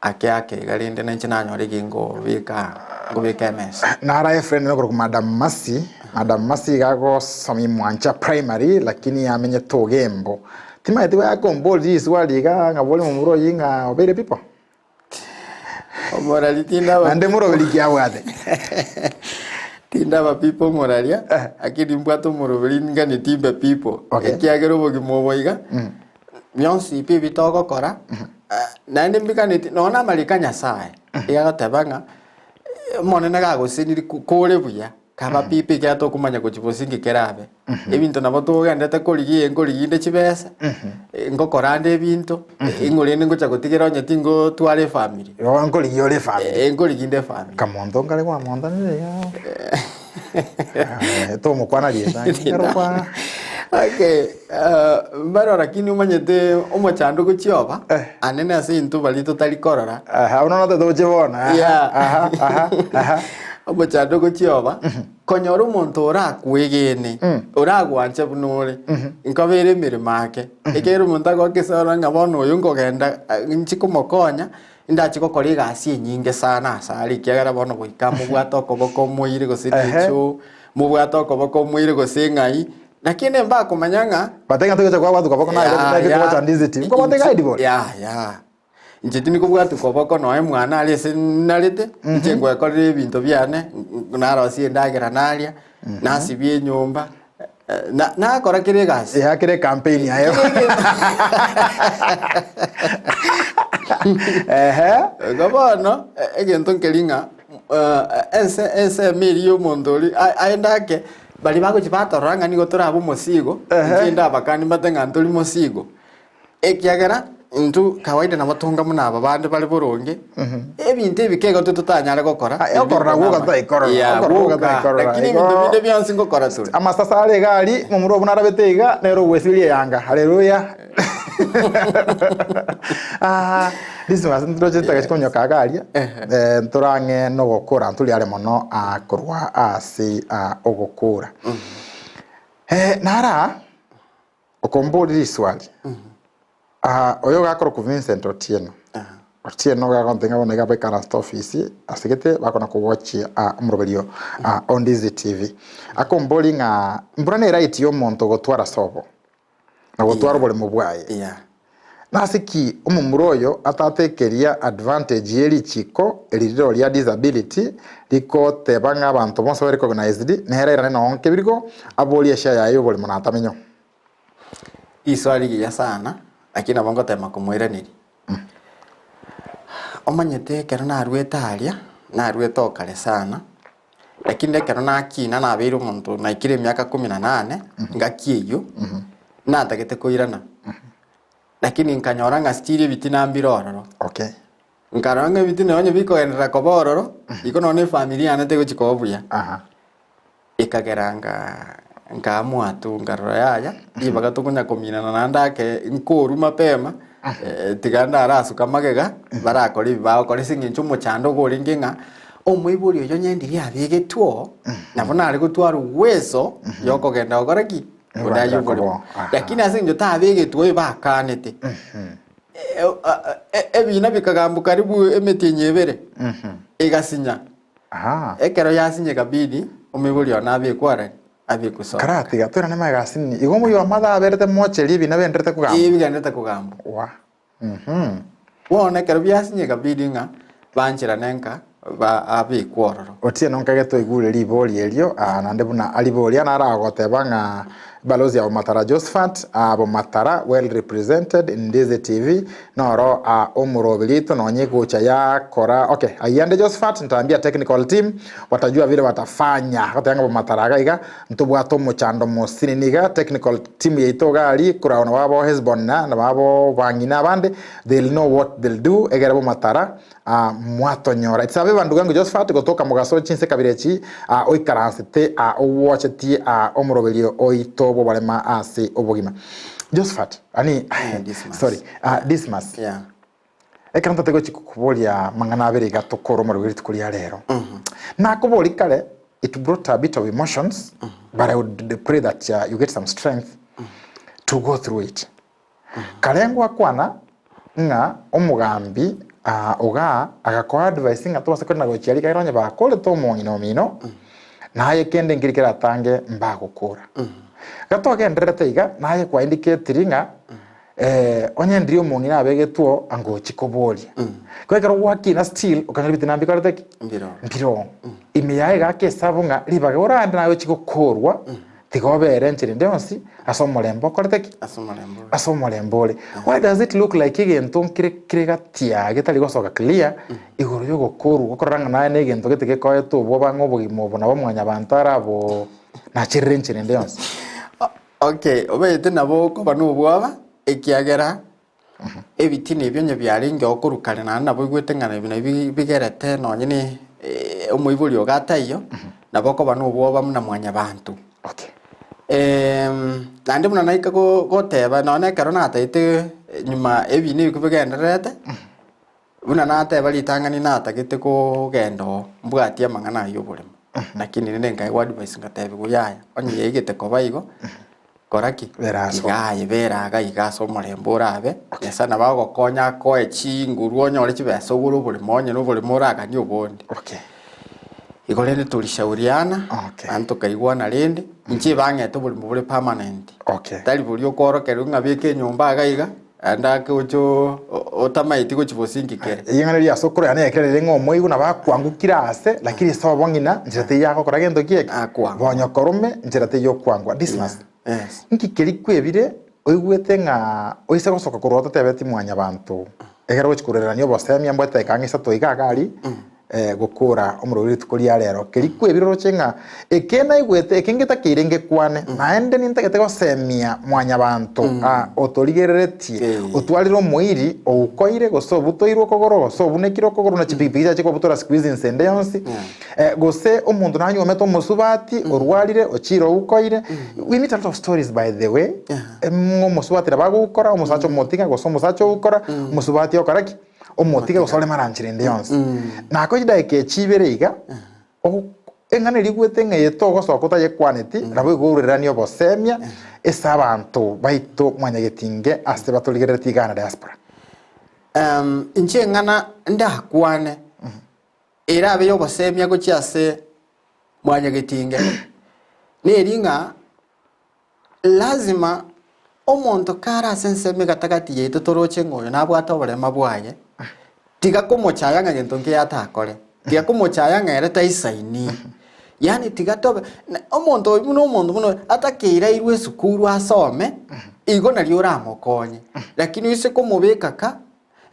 Ake ake iga rende nainche nanyora eki nkobeka nkobeka emesa. Nara efriend nokorokwa Madam Mercy, Madam Mercy iga agosomia Mwancha primary lakini amenyete Ogembo. Timaeti igo yakomboria riswali iga ng'a bori momura oyio ng'a obeire pipo? Omorari tindaba Naende moroberi ki abwate? Tindaba pipo omoraria, lakini mbwate omoroberi ngani timbe pipo. Okay. Ekiagera obogima obo iga, bionsi pi ebi togokora, naende mbiganeti nonya na amariko a Nyasaye, iga agoteba ng'a Omonene gagosenirie kore buya, kaba pipo ekiagera tokomanya gochia bosinge kerabe. Ebinto nabo togendete korigia ee nkorigia inde chibesa, ngokora ande ebinto, ing'o rende ngocha gotigera onye tingotwara efamiri. Igo nkorigia ore efamiri. Ee nkorigia inde efamiri. Kamonto nkare kwamontanire iga. Eh, tomokwana rieta nkare kwa Okay, mbarora lakini omanyete omochando gochia oba, anene ase intwe baria totari korora. Aha, bono notete gochia bono. Aha, Yeah. aha, aha, aha. Omochando gochia oba, konyora omonto orakwegene, oragwanche buna ore, nkobere emeremo ake. Ekero omonto agoaka esoro ng'a bono oyo nkogenda nchi komokonya, Indache gokora egasi enyinge sana asare, ekiagera bono goika mobwate okoboko omoire gose Ehe. richo, mobwate okoboko omoire gose ng'ai, lakini mbakomanya ng'a Batebia ng'a togocha kwabwatwa koboko naye Ya, naye ya. togocha ndizi ti. Nkobwate guide bono. Ya, ya. Inche tindi kobwatwa koboko noe mwana are ase narete, inche ngwekorera ebinto biane, narosia endagera naria, nasibia enyomba, Na- nakora kera egasi Eakere ecampaign yaye. Ehe. Igo bono e- egento nkeri ng'a eh, ense ensemo eria ya omonto oria a- aende ake baria bagochi batorora ng'a nigo torabe omosigo Ehe. inche ndabakanie mbate ng'a ntori mosigo Ekiagera intwe kawaida nabo tonga buna aba bande bare boronge, ebinto ebi kegotwe totanyare gokora. Ah, okorora gwoka totaikorora, Yeah, okorora gwoka gwoka. totaikorora. Lakini Igo- ebinto binde bionsi ngokora tore. Amasasa are iga aria, momura obwo narabete iga, nere ogwesiberia eyanga. Haleluya. Ah, Dismas, ntoche ntagete konyoka iga aria, eh, ntorang'e nogokora, ntori are mono ah, korwa ase ah, ogokora. Eh, nara, Okomboria riswali, ah, oyo ogakorokwa Vincent Otieno, Otieno iga agontebia ng'a bono iga baikaransete ofisi ase gete bakona kogochia ah, omoroberio ah, o Ndizi TV. Akomboria ng'a mbura ne right ya omonto gotwara sobo na gotwara oboremo bwaye. Yeah. Nase ki omomura oyo atatekeria advantage ye richiko eri riro ria disability rikoteba ng'a abanto bonsi babe recognized nere airane nonye kebirigo aborie eshare yaye yoboremo na atamenyo? Riswali rigiya sana, lakini nabo ngotema komoiraneria. Omanyete ekero naruete aria, naruete okare sana, Lakini ekero nakina nabeire omonto naikire emiaka kumi na nane, ngaki eyio, natagete koirana. Lakini nkanyora ng'a still ebitina mbire ororo. Okay. Nkarora ng'a ebitina onye bikogenderera koba ororo, igo nonye na efamiri yane tegochi koba buya. Aha. Ekagera nga nkaamua tu nkarora yaya, ribaga tokonya kominana naende ake nkorwa mapema, tiga ndarasuka magega, barakore ebi bagokora ase eng'encho omochando ogo orenge ng'a, omoibori oyo onye ndiri abegetwe oo, nabo nare gotwara uwezo ya okogenda gokora ki? Kodaia oboremo. Lakini ase eng'encho tabegetwe oyo bakanete, ebina bikagambwa karibu emetienyi ebere, egasinya. Aha. Ekero yasinya ekabidi, omoibori one abekwe arari, abekwe soka. Karatiga toirane magega asinini. Igo omoyio amatha aberete mocheri ebina benderete kogamba. Ee, bigenderete kogambwa. Wa. Mhm. Bono ekero biasinya ekabidi ng'a bancherane nka ba abekwe ororo. Otieno nkage toigure ribori erio, aa, naende buna ariboria naragoteba ng'a Balozi ya Bomatara Josephat, aa, Bomatara well represented in Ndizi TV, Noro aa omoroberi oito nonye egocha yakora okay ayio ande Josephat ntaambia technical team watajua vile watafanya goteba ng'a bomatara iga iga ntobwate omochando mosinini iga technical team yaito iga aria korwa nabo abo Hesbon na nabo abo bang'ina abande they'll know what they'll do egere bomatara aa mwatonyora it's abeba ndugu yangu Josephat gotoka mogaso chinse kabere echi aa oikaransete aa owochetie aa omoroberi oito bw'oborema ase obogima Josephat Ani, Eh, Dismas. sorry, ah, Dismas. Yeah. Ekero ntate gochi kokoboria mang'ana abere iga tokore omorero rituko ria rero. Nakobori kare, it brought a bit of emotions, but I would pray that uh, you get some strength to go through it. Kare ngwakwana ng'a omogambi ah, oga agakoa advice ng'a tobase korina gochia rika onye bakorete omong'ina omino, naye kende nkeri keratange mbagokora. Gatogendererete iga, naye kwa indicatiri ng'a onye ndiri omong'ina abegetwe oo, angochi koboria. Ko ekero gwakina still, okanyora ebitina mbikorete ki? Mbiroo. Mbiroo. Ime yaye egaka esabu ng'a ribaga orande naye ochi gokorwa, tiga obere enchera ende yonsi ase omorembe okorete ki? Ase omorembe ore. Ase omorembe ore. Why does it look like egento nkere kere gati aa getari gosoka clear, igoro yogokorwa, okorora ng'a naye na egento gete gekoete obwoba ng'a obogima obo nabo mwanyabanto araboo. Nacherire enchera ende yonsi. Okay, omanyete nabo okoba nobwoba, ekiagera ebitina ebio onye biarengeo korwa kare naende nabo oigwete ng'a ebi nabi bigerete nonye na omoibori ogo ataiyo, nabo okoba nobwoba buna mwanyabanto. Okay. Naende buna naika go- goteba nonye na ekero natagete nyuma ebina ebi kobigendererete, Buna nateba ritang'ani natagete kogenda oo, mbwatie amang'ana ayio oboremo. Lakini rende nkaegwa advice ngatebigwa yaya, onye yaigete koba igo, kora ki? Bera ase Iga aye bera iga iga ase omorembe orabe, Nyasae nabo agokonya akoe chinguru onyore chibesa ogore oboremo onye na oboremo oraganie obonde. Okay. Igo rende torishauriana, Okay. naende tokaigwana rende, inche ebang'ete oboremo bore permanent. Okay. Tari boria okoorokerigwa ng'a beka enyomba iga iga, Naende ake gocha otamaeti gochia bosinki kere. Ring'ana riria ase okorora nekero rire ng'a omoigwa nabo akwangukire aase, lakini ase obong'ina nchera teiyo agokora gento ki eke? Akwangwa. Bonya okorume nchera teiyo okwangwa. Dismas, Yes. nki keria kwebire oigwete ng'a oise gosoka korwa otatebeti mwanyabanto ekero ogochia korerania obosemia mbwate dakika ang'e isato iga iga aria, gokora omorweri rituko ria rero, keria kwebire oroche ng'a eke naigwete, eke ngetakeire ngekwane, naende nintagete gosemia mwanyabanto aa otorigereretie, otwarire omoiri, oukoire, gose obutoirwe okogoro, gose obunekire okogoro, buna chipigipigi chiachia kobutora siku hizi inse ende yonsi, gose omonto nanyuomete omosubati, orwarire, ochire oukoire. We meet a lot of stories by the way, ng'a omosubati nabo agoukora, omosacha omotiga, gose omosacha oukora, omosubati okora ki? Omotige gose ore maranchera ende yonsi. Nakoe chidaeka echi ibere iga, eng'ana eria igwete ng'a eye togosoka otayekwaneti, nabo igourerania obosemia ase abanto baito mwanyagetinge ase batorigerereti igaa na diaspora. Inche eng'ana ndakwane, erabe y'obosemia gochia ase mwanyagetinge, neri ng'a Lazima omonto kare ase ensemo egatagati yaito toroche ng'a oyo nabwate oborema bwaye, tiga komochaya ng'a gento nkeya atakore, tiga komochaya ng'a ere taisaini. Yaani tiga tobe na omonto oyo buna omonto buna oyo atakeire airwe esukuru asome, igo nario oramokonye. Lakini oise komobeka ka.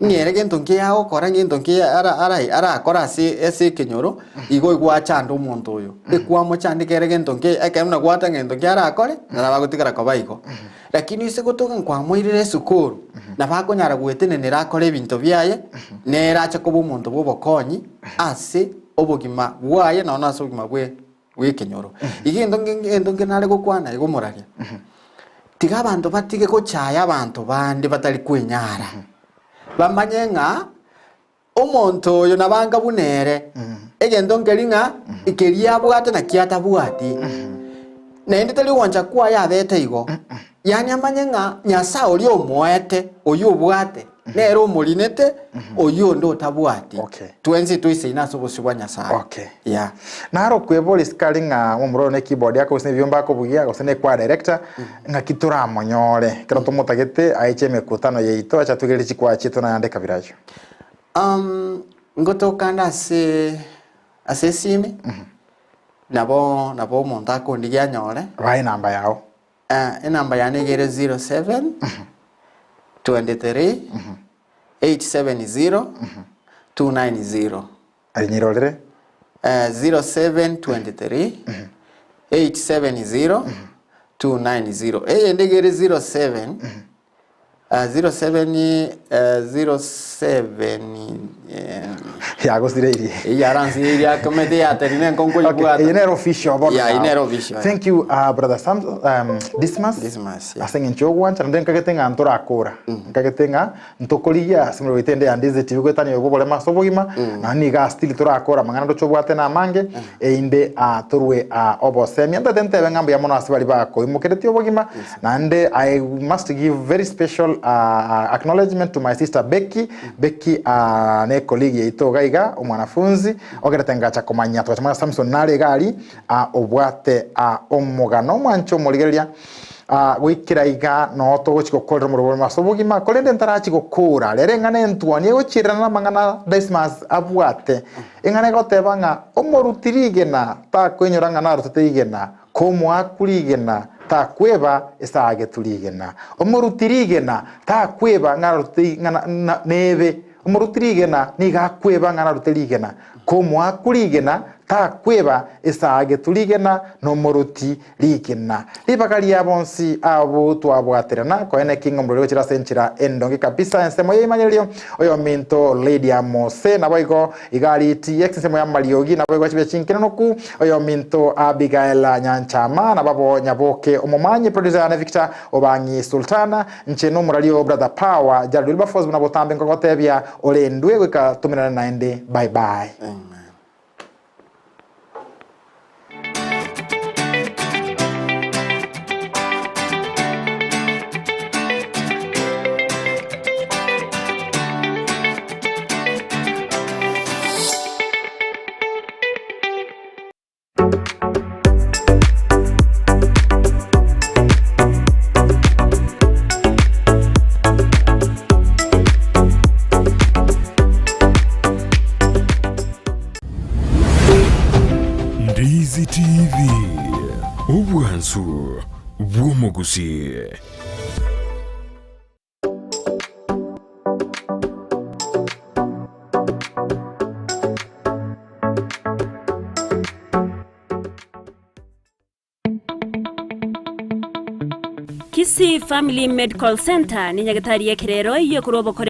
Ng'a ere gento nki agokora, ngento nki ara ara arakore ase ase ekenyoro, igo igwachanda omonto oyo. Ekwamochanda ekere gento nki ekero buna gwata ngento nki arakore, nabo agotigara koba igo. Lakini ase gotoka nkwamoirire esukuru, nabo akonyara gwetenenera akore ebinto biaye, nere ache koba omonto bwa obokonyi ase obogima bwaye nonya na ase obogima bwe bw'ekenyoro. Iga egento nge egento nke nare gokwana iga omoraria, tiga abanto batige gochaya abanto bande batari kwenyara, bamanye ng'a omonto oyo nabo anga buna ere, egento nkeri ng'a keria abwate naki atabwati, naende tari ogwancha kwaye abete igo, yaani amanye ng'a Nyasaye oria omoete, oyio obwate, nere omorinete, oyio onde otabwati. Okay. Twensi toisaine ase obosio bwa Nyasaye. Okay. Yeah. Naro okweboria isiko aria ng'a omomura oyo ne keyboard yake gose nebiombe akobugia gose ne choir director, ng'aki toramonyore ekero tomotagete aeche emekutano yaito ache atugererie chikwaya chiaito naende ekabira ayio. Ngotoka ande ase ase esimi, nabo nabo omonto akondigia anyore. Bae enamba yao. Enamba yane iga ere 07 23 870 290. Aye nyirorere. 07 23 870 290. Eyende iga ere 07 07 07 Yagosireirie. Yaransireirie akomete yatari nenkonko Okay, oyebwata. eye nere official bono. Yeah, eye nere official. Thank you brother Sam Dismas. Dismas, yeah. Ase eng'encho y'ogwancha naende nkagete ng'a ntorakora. Nkagete ng'a ntokorigia ase omorero oito ende ya Ndizi TV goetania obo oboremo ase obogima, naende nigo still torakore amang'ana ndoche obwate namange, erinde torwe obosemia. Ntagete ntebe ng'a mbuya mono ase baria bakoimokeretie obogima, naende I must give very special acknowledgement to my sister Becky, Becky ne colleague yaito iga iga, omwanafunzi, ogerete ngacha komanya togacha komanya Samson nare iga aria, obwate omogano omwanche omorigereria. Goikera iga noo togochia gokorera omorwani ase obogima, korende ntarachia gokora. Rero eng'ana entuoni egochiererana namang'ana Dismas abwate, eng'ana egoteba ng'a omoruti rigena takoinyora ng'a narutete rigena, ko omoaku rigena takweba esagetu rigena. Omoruti rigena takweba ng'a narutete ng'a nebe. Omoruti rigena nigo akweba ng'a narute rigena, ko omoaku rigena takweba esagetu rigena nomoruti rigena. Ribaga ria bonsi abwo twabwaterana koene ki ng'a omorweri gochira ase enchera endonge kabisa ensemo y'eimanyererio oyominto Lydia Mose naboigo iga ari TX ensemo y'amariogi naboigo chibe chinkenenoku oyominto Abigael Nyanchama nababo Nyaboke Omomanyi producer yane Victor Obang'i Sultana Inche nomorari oo brother Power Jared Wilberforce buna botambe nkogotebia orendwe goika tomerane naende bye bye. Amen. Ndizi TV, obwansu bw'omogusii. Kisii Family Medical Centre nenyagetari y'ekerero eyio ekorwa obokore.